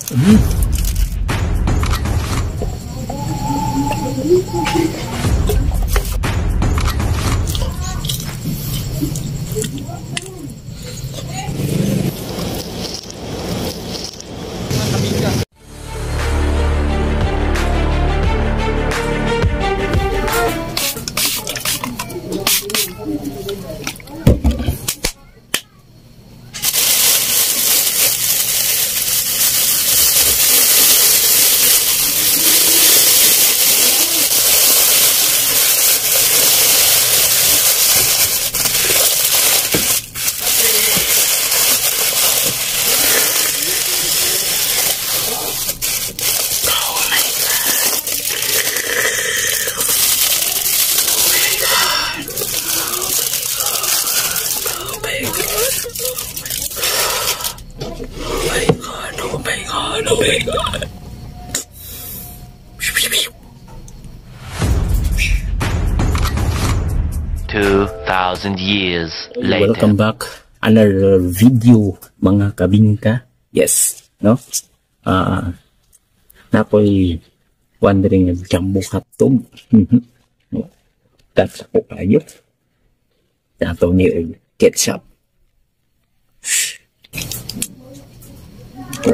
Oh my God, oh my God. 2,000 years later. Welcome back. Another video, mga kabingka. Yes, no? Napoy wondering jumbo hotdog. No? That's ako kayo. Nato ni ketchup.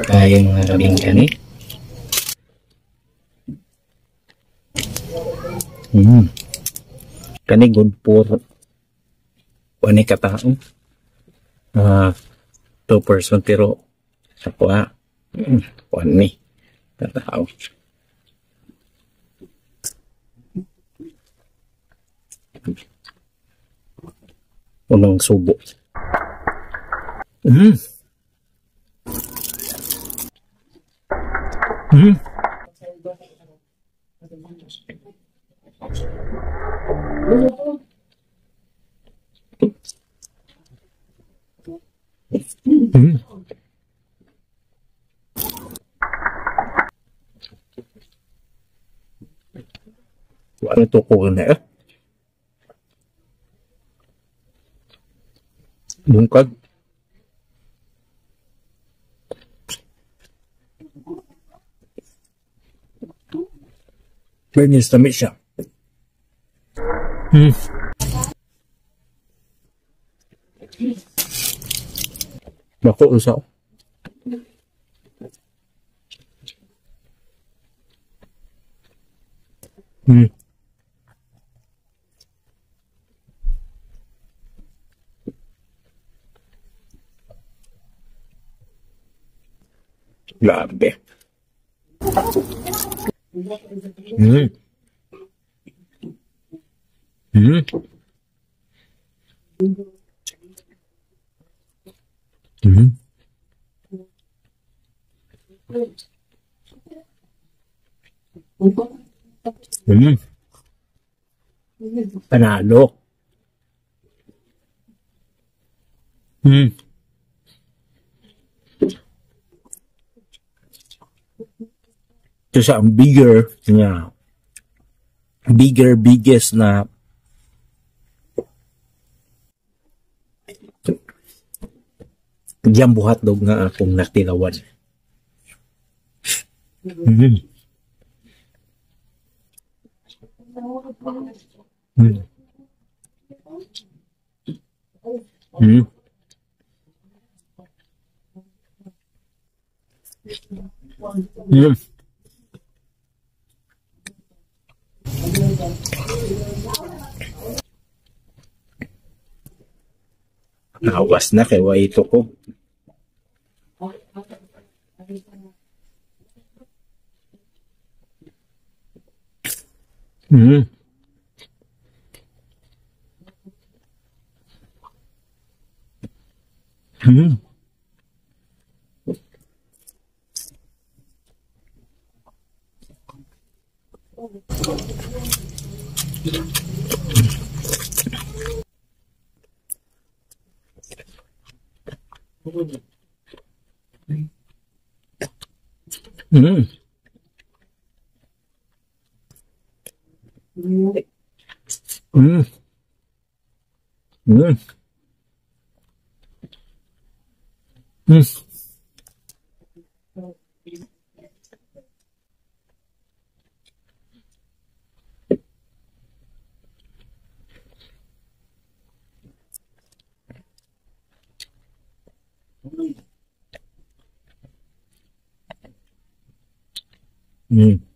Kayo mga kabingka ni. Kani good for wani ka tao. 2 person pero sa kuha wani ka tao. Unang subo. Wala to ko na eh. Bungkag. Fairness na siya. Bako usaw. Grabe. Panalo. Ito siya ang bigger nga. Bigger, biggest na jumbo hotdog nga akong natilawan. Nawas na kay ito ko. Grabe.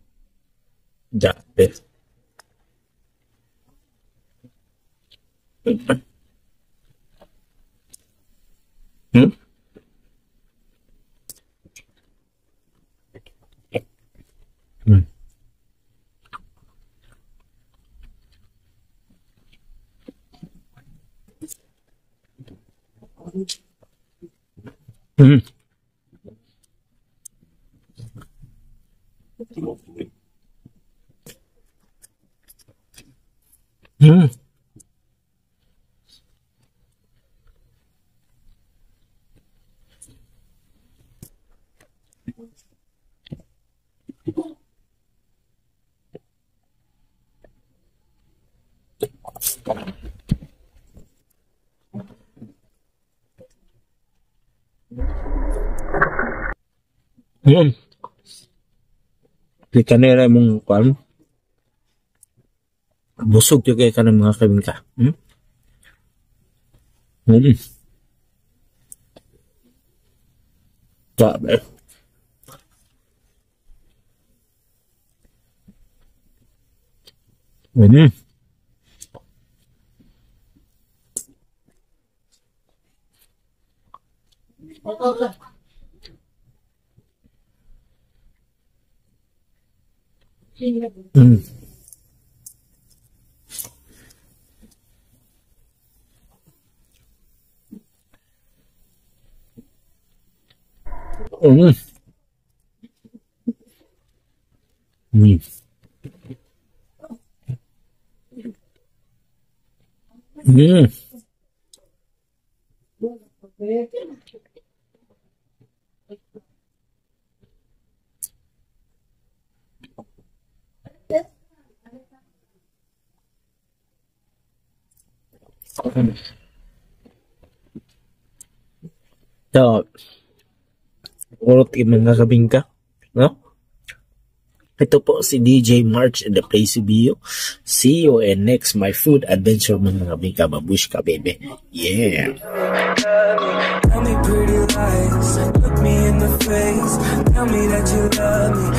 Yun. Di kanila mong kwan. Busog yun kayo ka ng mga kabingka. Grabe. So, urot yung mga kabingka, no? Ito po si DJ March in the place to be you. See you in next my food adventure, mga kabingka. Babushka, baby. Yeah. Tell me pretty lies, look me in the face, tell me that you love me.